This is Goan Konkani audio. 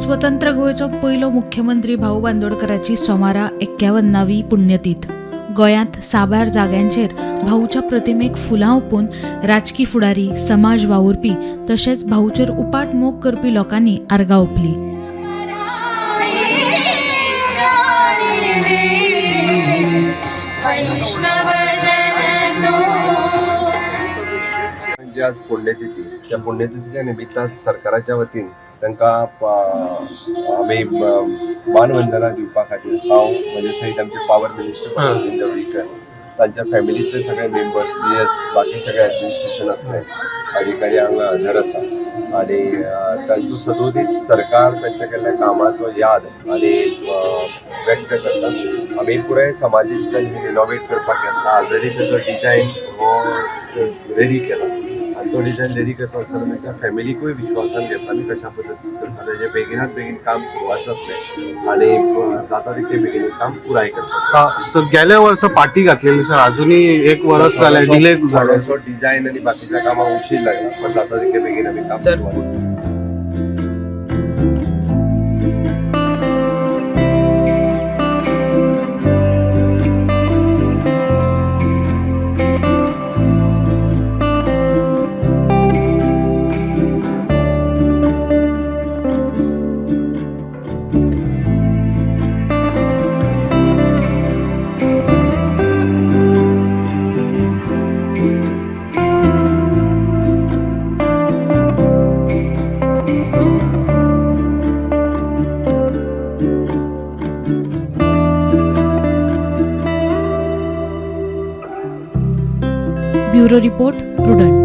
स्वतंत्र गोंयचो पयलो मुख्यमंत्री भाऊ बांदोडकराची सोमारा 51वी पुण्यतीथ. गोंयांत साबार जाग्यांचेर भाऊच्या प्रतिमेक फुलां ओंपून राजकी फुडारी, समाज वावुरपी तशेंच भाऊचेर उपाट मोग करपी लोकांनी आर्गां ओंपली. जी आज पुण्यतिथी, त्या पुण्यतिथीच्या निमित्तान सरकाराच्या वतीन तांकां आमी मानवंदना दिवपा खातीर हांव म्हजे सयत आमचे पावर मिनिस्टर सुदिन ढवळीकर, तांच्या फॅमिलीतले सगळे मेंबर्स, सीएस, बाकी सगळे ॲडमिनिस्ट्रेशनातले अधिकारी हांगा हजर आसा आनी तांचो सदोदीत सरकार तांच्या केल्ल्या कामाचो याद आनी व्यक्त करता. आमी पुराय समाधी स्थल हे रिनोवेट करपाक घेतला. ऑलरेडी ताचो डिजायन हो रेडी केला आनी तो डिजायन रेडी करता आसतना तांच्या फॅमिलीकूय विश्वासान घेतला आमी कशा पद्दतीन करता तेजें बेगिनात बेगीन काम सुरवात जातलें आनी जाता तितके बेगीन काम पुराय करतले. सर, गेल्या वर्सा पाटी घातलेली सर, अजूनही एक वरस जालें, डिले जालें. थोडोसो डिजायन आनी बाकीच्या कामाक उशीर लागला, पण जाता तितके बेगीन आमी काम सर, सुरवात. Bureau report, Prudent.